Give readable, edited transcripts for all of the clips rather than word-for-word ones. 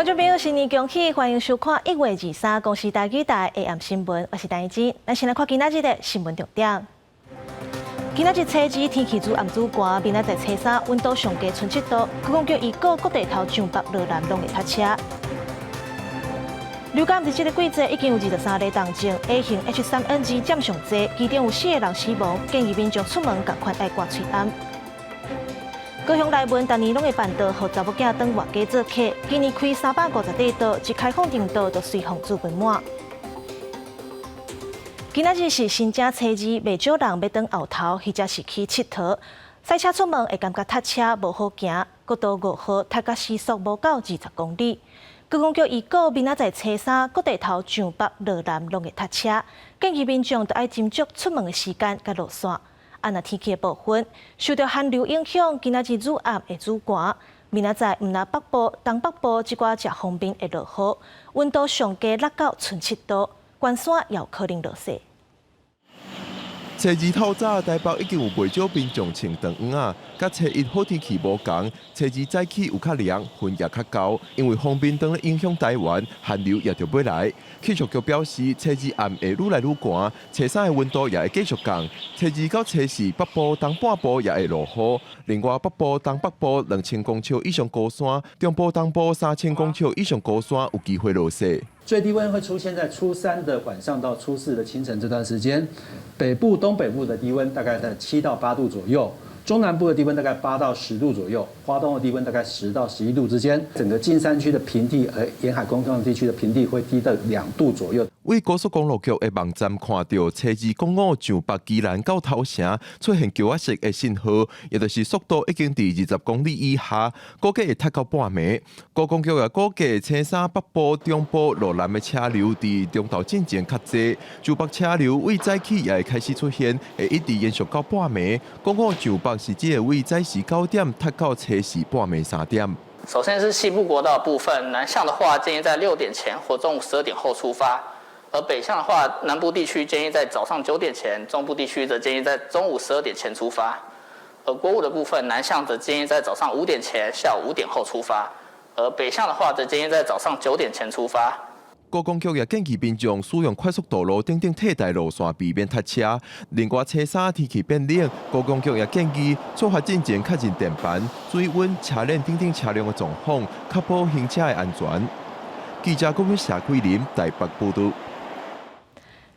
觀眾朋友，新年恭喜，歡迎收看1月23公視台語台下暗新聞，我是陳怡之。咱先來看今仔日的新聞重點。今仔日初二天氣愈暗愈寒，明仔載初三溫度上低賰7度，觀光局預告各地頭上北落南攏會塞車。流感佇這个季節已經有23例重症，A 型 H3N2佔上濟，其中有四個人死亡，建議民眾出門仝款愛掛喙罨。高雄內文逐年攏會辦桌，予查某囝轉外家做客。今年開350塊桌，一開放張桌就隨風注分滿。今仔日是新正初二，袂少人欲轉後頭，或者是去𨑨迌。駛車出門會感覺塞車無好行，國道5號塞甲時速無夠20公里。交通局預告，明仔載初三各地頭上北落南攏會塞車，建議民眾著愛斟酌出門的時間佮路線。啊，若天氣的部分，受著寒流影響，今仔日愈暗會愈寒。明仔載毋但北部、東北部這寡遮鋒面會落雨，溫度上低落到賰7度，關山也有可能落雪。初二透早，台北已經有袂少民眾穿長衫仔，佮初一好天氣無仝，初二早起有較涼，雲也較厚，因為鋒面當咧影響台灣，寒流也就欲來。氣象局表示，初二暗會愈來愈寒，初三的溫度也會繼續降。初二到初四，北部、東半部也會落雨。另外，北部、東北部2000公尺以上高山，中部、東部3000公尺以上高山有機會落雪。最低溫會出現在初三的晚上到初四的清晨這段時間，北部、東北部的低溫大概在7到8度左右，中南部的低溫大概8到10度左右，花東的低溫大概10到11度之間。整個近山區的平地和沿海工礦地區的平地會低到2度左右。佇高速公路局的網站看著，初二公五上北宜蘭到頭城出現橋仔色的信號，也就是速度已經佇20公里以下，估計會塞到半暝。高公局也估計初三北部、中部、路南的車流佇中晝進前較濟，上北車流對早起也會開始出現，會一直延續到半暝。公五上北是指會對早時9點塞到初四半暝3點。首先是西部國道部分，南向的話建議在6點前或中午12點後出發。而北向的話，南部地區建議在早上9點前，中部地區則建議在中午12點前出發。而國五的部分，南向則建議在早上5點前，下午5點後出發。而北向的話，則建議在早上9點前出發。高公局也建議民眾使用快速道路等等替代路線，避免塞車。另外，初三天氣變冷，高公局也建議出發進前確認電盤、水溫、車鏈等等車輛的狀況，確保行車的安全。記者郭謝桂林台北報道。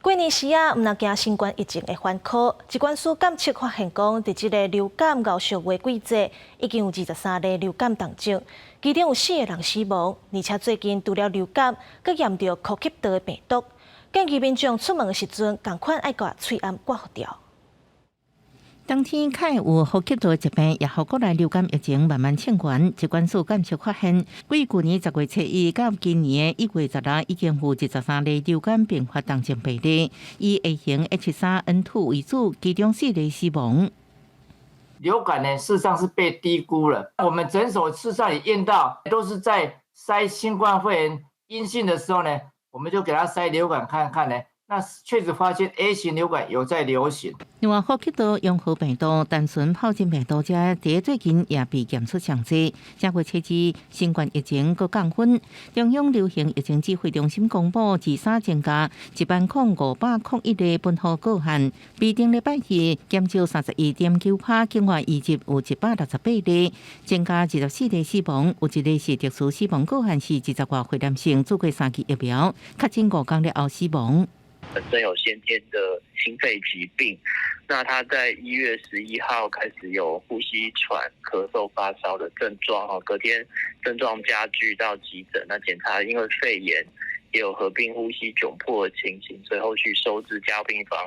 過年時啊，毋但驚新冠疫情會反撲，疾管署監測發現講，佇這个流感牛燒月季節，已經有23例流感重症，其中有四個人死亡，而且最近除了流感，閣驗著呼吸道的病毒。建議民眾出門的時陣，仝款愛共喙罨掛予牢。冬天較會有呼吸道疾病，也予國內流感疫情慢慢升懸。疾管署監測發現，對舊年10月初1到今年的1月16，已經有23例流感併發重症病例，以 A 型 H3N2 為主，其中四例死亡。流感呢，事實上是被低估了。我們診所事實上也驗到，都是在篩新冠肺炎陰性的時候呢，我們就給他篩流感看看呢。那確實發現 A 型流感有在流行。另外，呼吸道融合病毒、單純疱疹病毒這佇最近也被檢出上濟。這月初二，新冠疫情閣降溫。中央流行疫情指揮中心公布，二三增加10,501例本土個案，比頂禮拜二減少31.9%，境外移入有168例，增加24例死亡，有一例是特殊死亡個案，是20外歲男性，注過三劑疫苗，確診5天了後死亡。本身有先天的心肺疾病，那他在1月11號開始有呼吸喘、咳嗽、發燒的症狀，哈，隔天症狀加劇到急診，那檢查因為肺炎也有合併呼吸窘迫的情形，所以後續收治加護病房，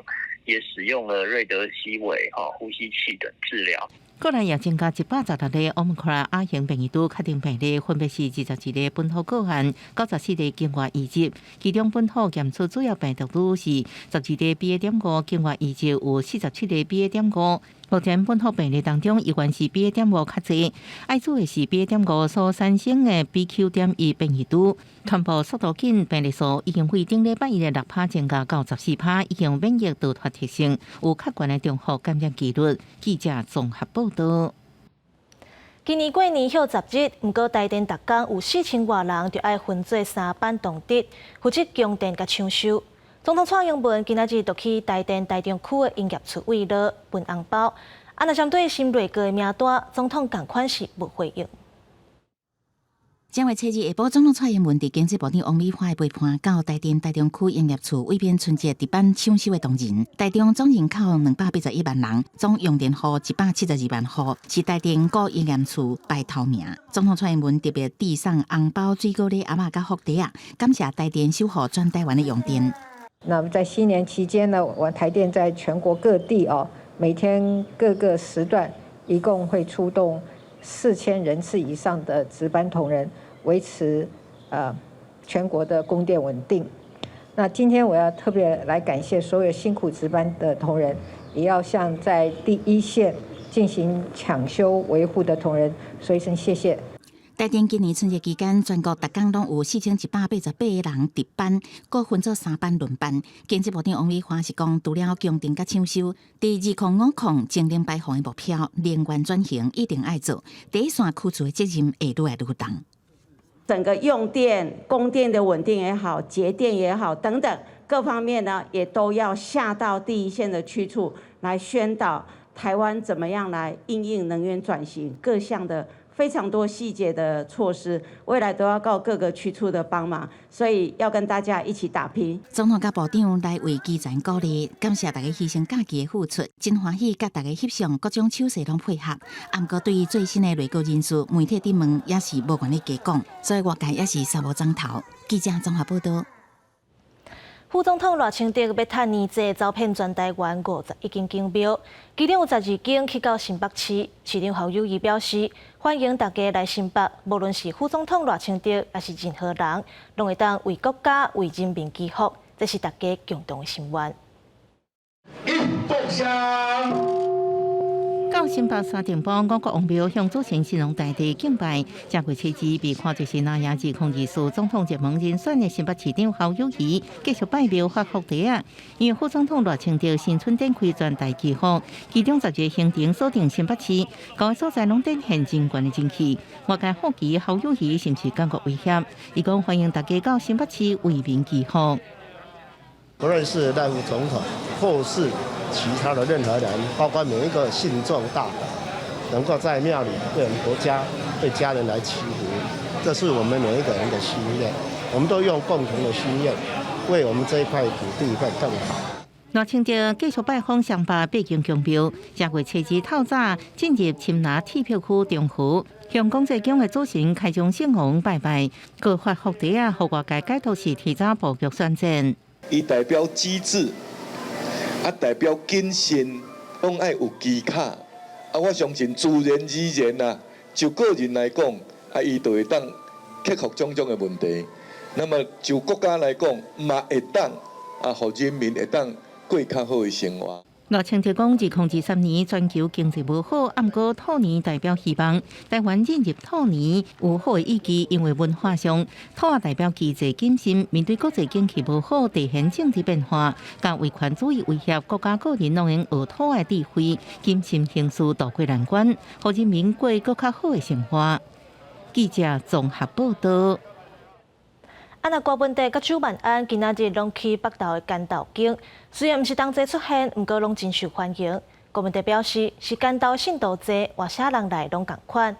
也使用了瑞德西韋、哈呼吸器等治療。國內也增加116例奧密克戎亞型變異株確定病例，分別是21例本土個案，94例境外移入。其中本土檢出主要病毒株是12例 BA.5，境外移入有47例 BA.5。目前本土病例當中，依然是 BA.5較濟。愛注意是 BA.5所產生的 BQ.1變異株，傳播速度緊，病例數已經對頂禮拜一的6趴增加到14趴，已經有免疫逃脫特性，有較懸的重複感染機率。記者綜合報道。今年過年歇10日，毋過台電逐工有4000外人著愛分做三班動值，負責供電佮搶修。總統蔡英文今仔日就去台電台中區的營業處慰勞分紅包。啊，若針對新內閣的名單，總統仝款是無回應。正月初二下晡，總統蔡英文佇經濟部長王美花的陪伴，到台電台中區營業處慰勉春節值班搶修的同仁。台中總人口281萬人，總用電戶172萬戶，是台電各營業處排頭名。總統蔡英文特別遞送紅包、水果禮、盒仔佮福袋仔，感謝台電守護全台灣的用電。那麼在新年期間呢，我台電在全國各地哦，每天各個時段一共會出動4000人次以上的值班同仁，維持全國的供電穩定。那今天我要特別來感謝所有辛苦值班的同仁，也要向在第一線進行搶修維護的同仁說一聲謝謝。台電今年春節期間，全國逐工攏有4188個人值班，閣分做三班輪班。經濟部長王美花是講，除了供電佮搶修，佇2050淨零排放的目標，能源轉型一定愛做，第一線區處的責任會愈來愈重。整個用電、供電的穩定也好，節電也好，等等各方面呢，也都要下到第一線的區處來宣導台灣怎麼樣來因應能源轉型各項的非常多細節的措施，未來都要靠各個區處的幫忙，所以要跟大家一起打拼。總統佮部長來為基層鼓勵，感謝大家犧牲假期的付出，真歡喜佮大家翕相，各種手勢攏配合。毋過對於最新的內閣人事，媒體佇問也是無願意加講，所以外界也是三無總頭。記者綜合報道。副總統賴清德欲趁年節走遍全台灣51間宮廟，其中有12間去到新北市。市長侯友宜表示，歡迎大家來新北，無論是副總統賴清德，抑是任何人，攏會當為國家、為人民祈福，這是大家共同的心願。一香。到新北三重埔五穀王廟向祖先神農大帝敬拜，正月初二被看作是若贏2024總統熱門人選的新北市長侯友宜繼續拜廟發福袋仔。因為副總統賴清德新春展開全台祈福，其中12個行程鎖定新北市，九個所在攏展現真懸的人氣。外界好奇侯友宜是毋是感覺威脅？伊講歡迎大家到新北市為民祈福。不論是賴副總統，或是其他的任何人，包括每一個信眾大德，能夠在廟裡為我們國家、為家人來祈福，這是我們每一個人的心願。我們都用共同的心願，為我們這一塊土地會更好。賴清德繼續拜訪雙北八間宮廟，正月初二透早進入深藍鐵票區中和，向公祭宮的祖神開漳聖王拜拜，閣發福袋仔，予外界解讀是提早布局選戰。伊代表機智，啊代表謹慎，攏愛有技巧。啊，我相信自然而然啊，就個人來講，啊，伊就會當克服種種的問題。那麼就國家來講，嘛會當啊，予人民會當過較好的生活。賴清德講，2023年全球經濟無好，毋過兔年代表希望。台灣進入兔年有好的意義，因為文化上兔代表機智謹慎，面對國際景氣無好、地緣政治變化、佮威權主義威脅，國家個人攏用學兔的智慧，謹慎行事，渡過難關，予人民過閣較好的生活。記者綜合報道。啊，若郭文哲佮蔣萬安今仔日攏去北投的關渡宮，雖然毋是同齊出現，毋過攏真受歡迎。郭文哲表示，是關渡信徒濟，換啥人來攏仝款。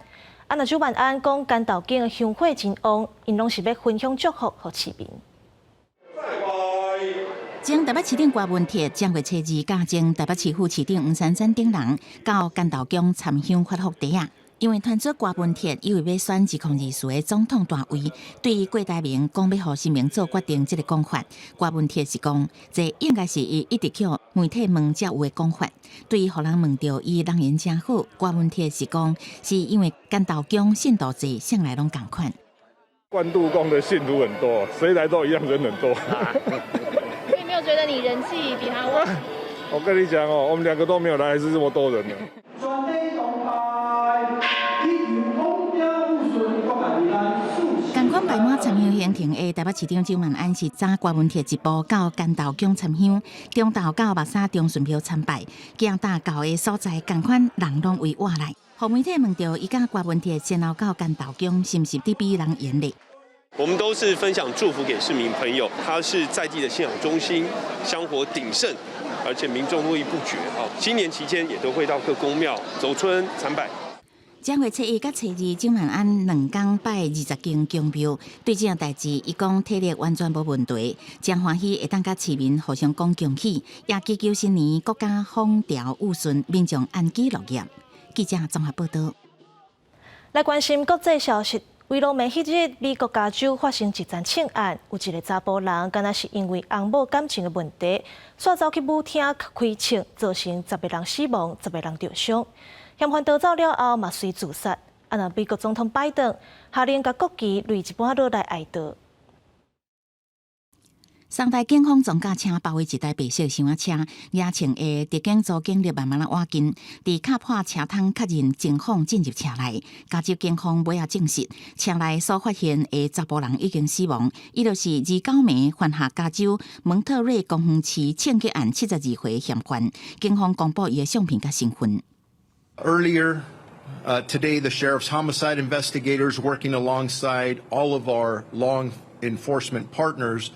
啊，若蔣萬安講關渡宮的香火真旺，𪜶攏是欲分享祝福予市民。前台北市長郭文鐵正月初二，佮前台北市副市長黃珊珊等人到關渡宮參香發福袋仔。因為傳出郭文鐵以為欲選2024的總統大位，對於郭台銘講欲予神明做決定這個講法，郭文鐵是講，這應該是伊一直予媒體問才有的講法。對於予人問著伊人緣誠好，郭文鐵是講，是因為關渡宮信徒濟，啥來攏仝款。關渡宮的信徒很多，誰來都一樣人很多。你沒有覺得你人氣比他旺？我跟你講哦，我們兩個都沒有來，還是這麼多人呢。仝款排滿參香行程的台北市長蔣萬安是早郭文鐵一步到關渡宮參香，中晝到木柵長順廟參拜，行到到的所在，仝款人攏圍倚來。予媒體問著，伊佮柯文哲先後到竿頭宮，是毋是佇比人緣咧？我們都是分享祝福給市民朋友，他是在地的信仰中心，香火鼎盛，而且民眾絡繹不絕。哈，新年期間也都會到各宮廟走春參拜。正月初一佮初二，蔣萬安兩工拜20間宮廟，對這項代誌，伊講體力完全無問題，誠歡喜會當佮市民互相講恭喜，也祈求新年國家風調雨順，民眾安居樂業。記者綜合報道。來關心國際消息，維羅美彼日，美國加州發生一樁槍案，有一个查埔人，敢若是因為翁某感情的問題，紲走去舞廳開槍，造成10個人死亡，10個人著傷。嫌犯逃走了後，嘛隨自殺。啊，若美國總統拜登下令共國旗擂一半落來哀悼。松大警方裝甲車包圍一台白色箱仔車，野槍的特警組警力慢慢仔倚近，佇敲破車窗確認情況進入車內。加州警方尾仔證實，車內所發現的查埔人已經死亡。伊就是29暝犯下加州蒙特瑞公園市槍擊案72歲嫌犯。警方公布伊的相片佮身份。 Earlier today, the sheriff's homicide investigators, working alongside all of our law enforcement partners,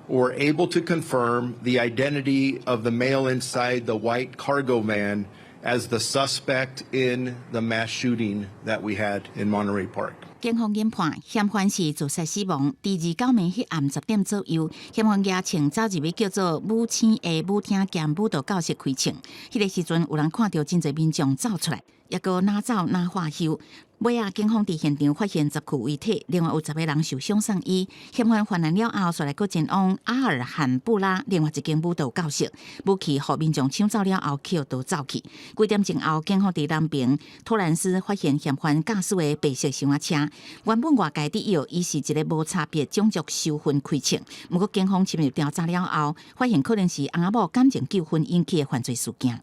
were able to confirm the identity of the male inside the white cargo van as the suspect in the mass shooting that we had in Monterey Park. 警方研判，嫌犯是自殺死亡。佇29暝彼暗10點左右，嫌犯舉槍走入去叫做舞星的舞廳兼舞蹈教室開槍。彼个時陣有人看著真濟民眾走出來，抑閣哪走哪喝溼。尾仔警方佇現場發現10具遺體，另外有10個人受傷送醫。嫌犯犯案了後，紲來閣前往阿爾罕布拉另外一間舞蹈教室，武器予民眾搶走了後，抾刀走去。幾點鐘後，警方佇南爿托蘭斯發現嫌犯駕駛的白色箱仔車。原本外界佇臆伊是一个無差別種族仇恨開槍，毋過警方深入調查了後，發現可能是翁仔某感情糾紛引起的犯罪事件。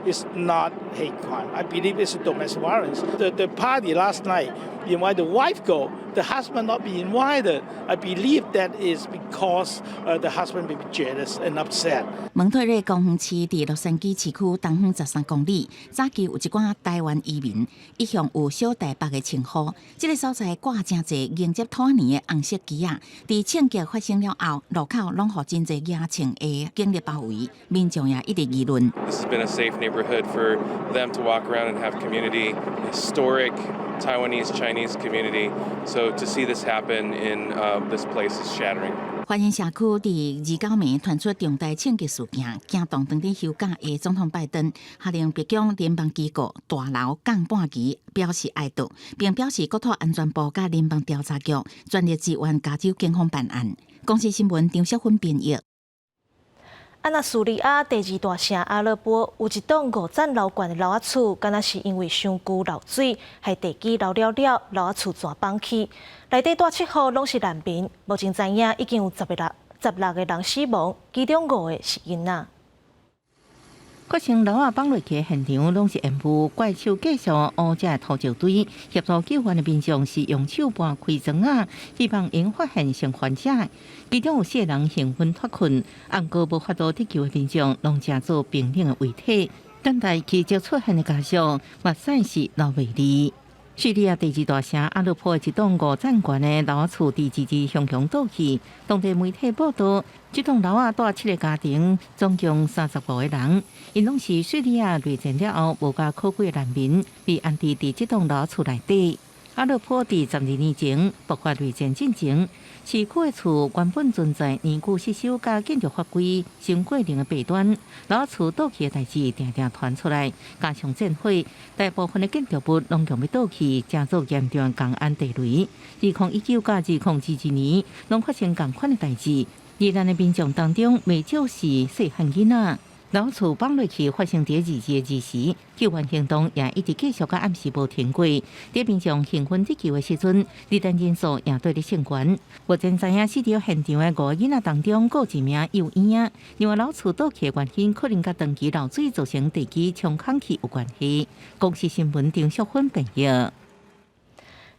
It's not hate crime. I believe it's domestic violence. The party last night invite the wife go, the husband not be invited. I believe that is because the husband may be jealous and upset. 蒙特瑞公園市佇洛杉磯市區東方13公里，早期有一寡台灣移民，一向有小台北的稱呼。這个所在掛誠濟迎接兔年的紅色旗仔，佇槍擊發生了後，路口攏予真濟舉槍的警力包圍，民眾也一直議論。 This has been a safe neighborhood for them to walk around and have community, historic Taiwanese Chinese community. So to see this happen in this place is shattering. 華人社區佇29暝傳出重大槍擊事件，驚動當佇休假的總統拜登下令白宮聯邦機構大樓降半旗，表示哀悼，並表示國土安全部佮聯邦調查局全力支援加州警方辦案。公視新聞張淑芬編譯。啊，若敘利亞第二大城阿勒頗有一棟五層樓懸的樓仔厝，敢若是因為傷舊漏水，害地基流了了，樓仔厝全崩去。內底蹛七戶攏是難民，目前知影已經有16個人死亡，其中五個是囡仔。發生樓仔崩落去的現場，攏是煙霧，怪獸繼續烏這土石堆，協助救援的民眾是用手搬開磚仔，希望會發現生還者。其中有四個人幸運脫困，毋過無法度得救的民眾，攏成做冰冷的遺體，等待奇蹟出現的家屬，目屎是流袂離。敘利亞第二大城阿勒頗的一棟五層懸的樓仔厝，佇二二雄雄倒去。當地媒體報道，這棟樓仔蹛七个家庭，總共35個人，𪜶攏是敘利亞內戰了後無家可歸的難民，被安置佇這棟樓厝內底。阿勒頗佇12年前爆發內戰進前，市區的厝原本存在年久失修佮建築法規傷過齡的弊端，樓厝倒去的代誌定定傳出來，加上戰火，大部分的建築物攏強欲倒去，成做嚴重的工安地雷。2019佮2022年，攏發生仝款的代誌。罹難的民眾當中，袂少是細漢囡仔。樓厝崩落去發生佇22日時，救援行動也一直繼續到暗時無停過。佇民眾興奮得救的時陣，罹難人數也綴咧升懸。目前知影死佇現場的五个囡仔當中，閣有一名幼嬰仔。另外樓厝倒去的原因，可能佮長期漏水造成地基沖空去有關係。公視新聞張淑芬編譯。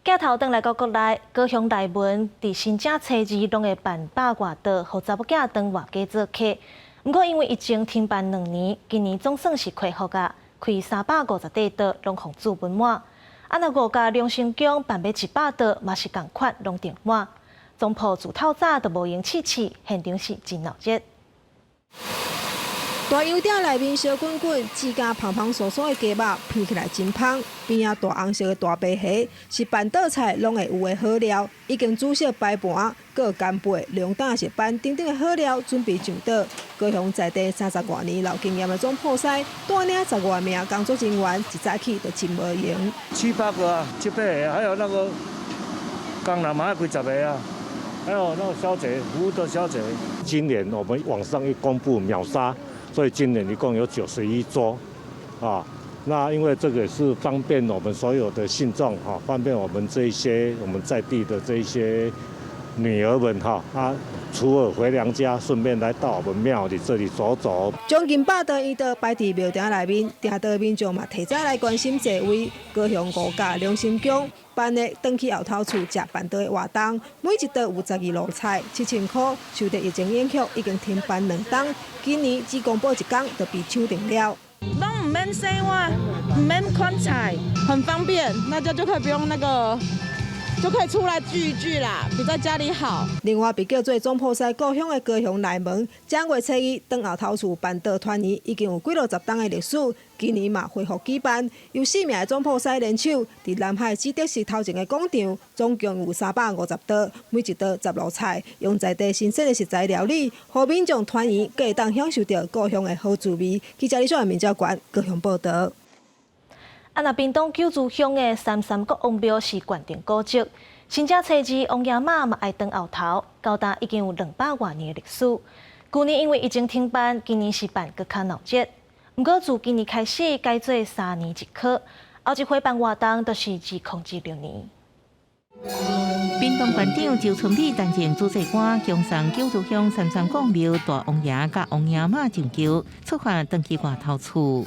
鏡頭轉來到國內，高雄內門佇新正初二攏會辦百外桌，予查某囝轉外家做客。毋過因為疫情停辦兩年，今年總算是恢復啊。開350塊桌，攏予注文滿。啊，若五甲龍神宮辦欲100桌，嘛是仝款攏訂滿。總鋪自透早就無閒試試，現場是真鬧熱。大油鼎內面燒滾滾，自家芳芳酥酥的雞肉闻起來真芳。邊仔大紅色的大白蝦是辦桌菜攏會有的好料，已經煮熟擺盤，閣有干貝、龍膽石斑等等的好料準備上桌。高雄在地30外年老經驗的總鋪師，帶領10外名工作人員，一早起就真無閒。七八個啊，七八個，還有那個工人嘛，幾十個啊。還有那個小姐，服務的小姐。今年我們網上一公布秒殺，所以今年一共有91桌，啊，那因為這個是方便我們所有的信眾，哈，方便我們這一些我們在地的這一些女兒們，哈，啊，初二回娘家，順便來到我們廟裡這裡走走。將近百桌圓桌擺佇廟埕內面，訂桌民眾嘛提早來關心座位。高雄五甲龍神宮辦的轉去後頭厝食辦桌的活動，每一桌有12路菜，7000塊。受著疫情影響，已經停辦2冬，今年只公布一工就被搶定了。攏毋免洗碗，毋免款菜，很方便，大家就可以不用那個。就可以出來聚一聚啦，比在家裡好。另外，被叫做總鋪師故鄉的高雄內門，正月初一轉後頭厝辦桌團圓，已經有幾落十冬的歷史。今年嘛恢復舉辦，由四名的總鋪師聯手，佇南海志德市頭前的廣場，總共有350桌，每一桌十路菜，用在地新鮮的食材料理，予民眾團圓，閣會當享受著故鄉的好滋味。記者李小明民教館高雄報導。啊，若屏東九如鄉的三山國王廟是縣定古蹟，新正初二王爺媽嘛愛轉後頭，到今已經有200外年的歷史。舊年因為疫情停辦，今年是辦閣較鬧熱。毋過自今年開始改做3年一考，後一回辦活動就是2016年。屏東縣長周春米擔任主祭官，恭送九如鄉三山國廟大王爺佮王爺媽上轎，出發轉去外頭厝。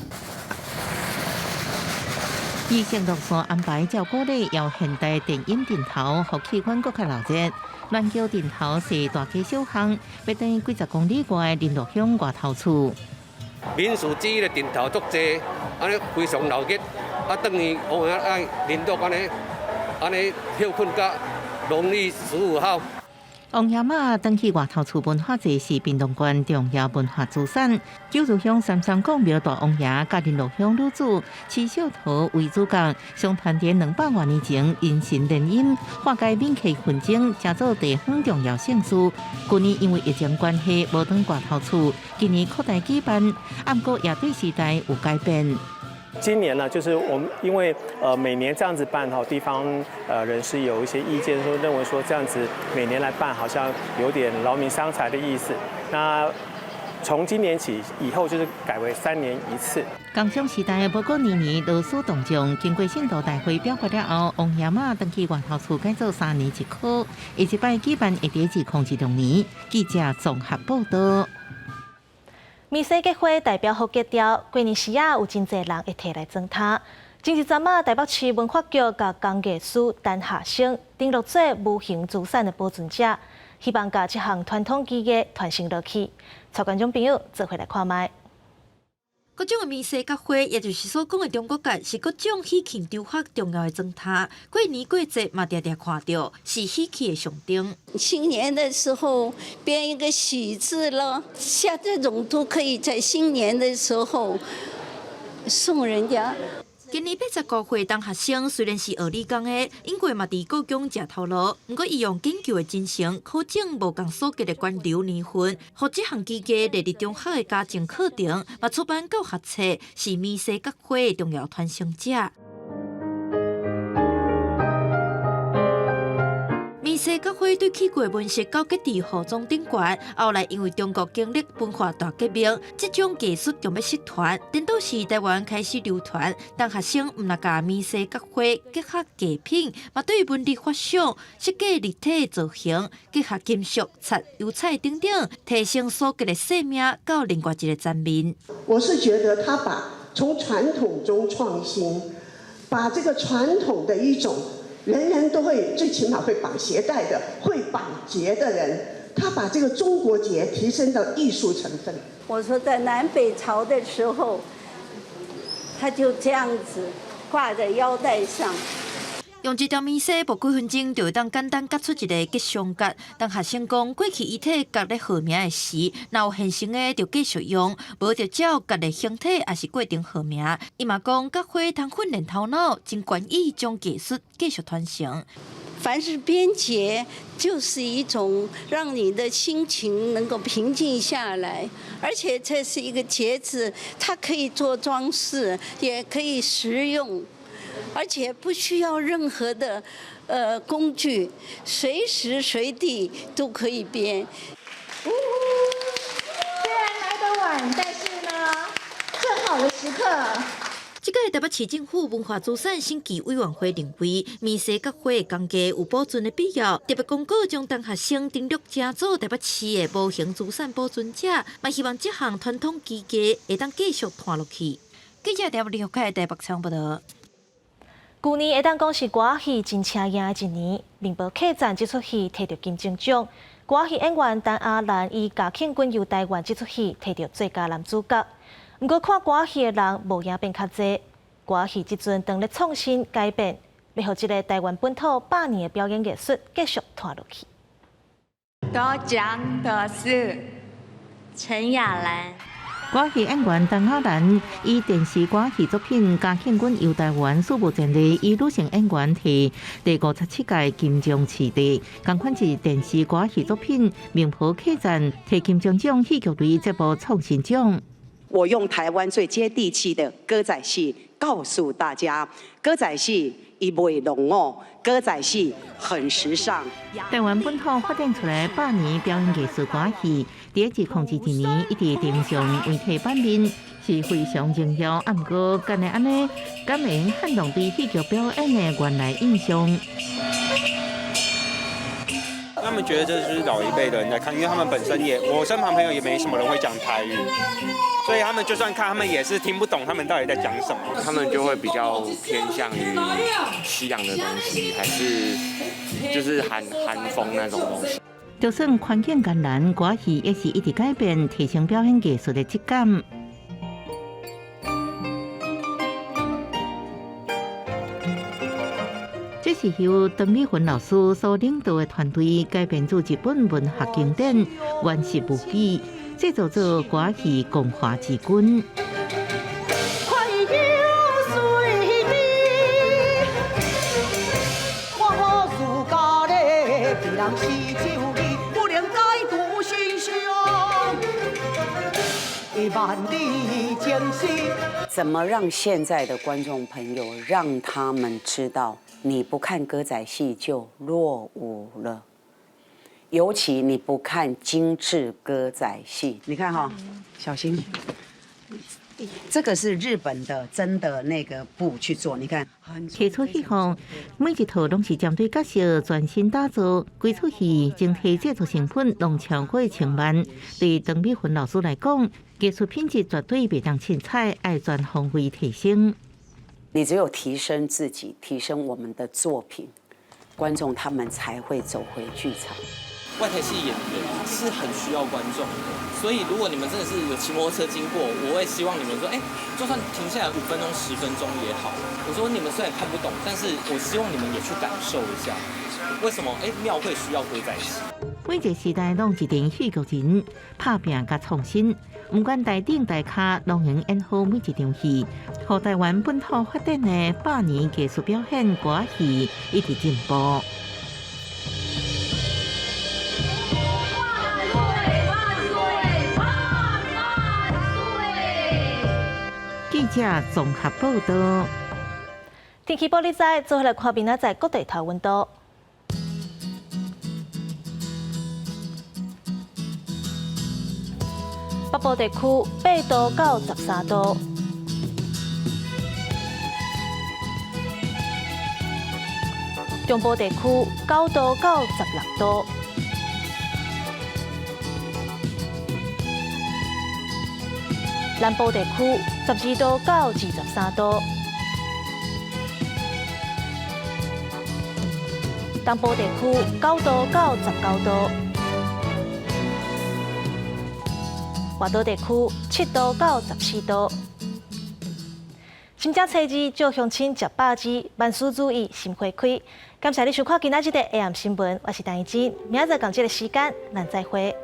儀式路線安排照古禮，由現代電音陣頭，予氣氛閣較鬧熱。鸞轎陣頭是大街小巷，欲轉幾十公里外麟洛鄉外頭厝。民俗之的陣頭足濟，按呢非常鬧熱。啊，轉去王爺愛麟洛按呢，按呢歇睏到農曆15號。王爺媽轉去外頭厝文化節是屏東縣重要文化資產。九如鄉三山國廟大王爺佮麟洛鄉女子施小桃為主角，相傳佇200外年前因神聯姻，化解閩客紛爭，成做地方重要盛事。舊年因為疫情關係無轉外頭厝，今年擴大舉辦，毋過也對時代有改變。今年呢，就是我們因為每年這樣子辦哈，地方人士有一些意見，說認為說這樣子每年來辦好像有點勞民傷財的意思。那從今年起以後就是改為3年一次。工商時代無過年年勞師動眾，經過信徒大會表決了後，王爺媽轉去外頭厝改做三年一考，下一擺舉辦會佇2016年。記者綜合報道。棉紗菊花代表好格調，過年時仔有真濟人會提來裝奅。前一陣仔，台北市文化局共工藝師陳夏生登錄做無形資產的保存者，希望共這項傳統技藝傳承落去。帶觀眾朋友做伙來看覓。各種的棉紗菊花，也就是所講的中國結，是各種喜慶場合重要的裝奅。過年過節嘛，定定看著，是喜氣的象徵。新年的時候編一個喜字咯，像這種都可以在新年的時候送人家。今年85歲陳學生雖然是學理工的，不過嘛佇故宮食頭路。毋過伊用研究的精神，考證無仝所結的懸流年份，予這項技藝列入中學的家政課程，嘛出版教學冊，是棉紗菊花的重要傳承者。棉紗菊花對去過文石到結佇雨莊頂懸，後來因為中國經歷文化大革命，這種技術就欲失傳，顛倒是台灣開始流傳。陳學生毋但共棉紗菊花結合藝品，嘛對紋理發想，設計立體造型，結合金屬、漆、油彩等等，提升手結的生命到另外一個層面。我是覺得他把從傳統中創新，把這個傳統的一種。人人都會最起碼會綁鞋帶的，會綁結的人，他把這個中國結提升到藝術成分。我說在南北朝的時候，他就這樣子掛在腰帶上。用一條棉紗，無幾分鐘就會當簡單結出一个吉祥結。當學生講過去伊提結咧號名的時，若有現成的就繼續用，無就照結的形體抑是過程號名。伊嘛講結花通訓練頭腦，真願意將技術繼續傳承。凡是編結，就是一種讓你的心情能夠平靜下來，而且這是一個結子，它可以做裝飾，也可以實用。而且不需要任何的工具，隨時隨地都可以編。雖然來得晚，但是呢，正好的時刻。這屆台北市政府文化資產審議委員會認為，棉紗結花的工藝有保存的必要，特別公告將中學生登錄成做台北市的無形資產保存者，嘛希望這項傳統技藝會當繼續傳落去。記者台北李凱台北採訪報導。舊年會當講是歌仔戲真車贏的一年，寧波客棧這齣戲提著金鐘獎，歌仔戲演員陳阿蘭以《嘉慶君遊台灣》這齣戲提著最佳男主角。毋過看歌仔戲的人無影變較濟，歌仔戲這陣當咧創新改變，欲予這个台灣本土百年的表演藝術繼續傳落去。得獎的是陳雅蘭。歌戲演員陳雅蘭以電視歌戲作品《嘉慶君遊台灣》史無前例，以女性演員提第57屆金鐘視帝，仝款是電視歌戲作品《寧波客棧》提金鐘獎戲劇類節目創新獎。我用台灣最接地氣的歌仔戲告訴大家，歌仔戲伊袂落伍，歌仔戲很時尚。台灣本土發展出來百年表演藝術歌戲，佇2021年一直登上媒體版面，是非常榮耀。啊，毋過敢會按呢，敢會用撼動對戲劇表演的原來印象？他們覺得這就是老一輩的人在看，因為他們本身也，我身旁朋友也沒什麼人會講台語，所以他們就算看，他們也是聽不懂他們到底在講什麼。他們就會比較偏向於西洋的東西，還是就是韓風那種東西。就算環境艱難，歌戲也是一直改變，提升表演藝術的質感。這是由鄧美雲老師所領導的團隊改編自日本文學經典《源氏物語》，製作做歌戲《共華之君》。怎麼讓現在的觀眾朋友讓他們知道，你不看歌仔戲就落伍了，尤其你不看精緻歌仔戲。你看哈，小心，這個是日本的真的那個布去做，你看。提出彼項，每一套攏是針對角色全新打造，規齣戲整體製作成本攏超過1000萬。對鄧美雲老師來講，藝術品質絕對袂當凊彩，愛全方位提升。你只有提升自己，提升我們的作品，觀眾他們才會走回劇場。外台戲演員是很需要觀眾的，所以如果你們真的是有騎摩托車經過，我會希望你們說，就算停下來5分鐘、10分鐘也好。我說你們雖然看不懂，但是我希望你們也去感受一下，為什麼廟會需要歌仔戲。每一個時代攏一陣戲劇人拍拚佮創新，毋管台頂台跤，攏能演好每一場戲，予台灣本土發展的百年藝術表演歌戲一直進步。記者綜合報導。天氣報你知，做伙來看明仔載各地頭溫度。北部地區8度到13度，中部地區9度到16度，南部地區12度到23度，東部地區9度到19度。外島地區7度到14度。新正初二，祝鄉親食飽子，萬事如意，心花開。感謝你收看今仔日的 AM 新聞，我是陳怡之，明仔載仝這个時間，咱再會。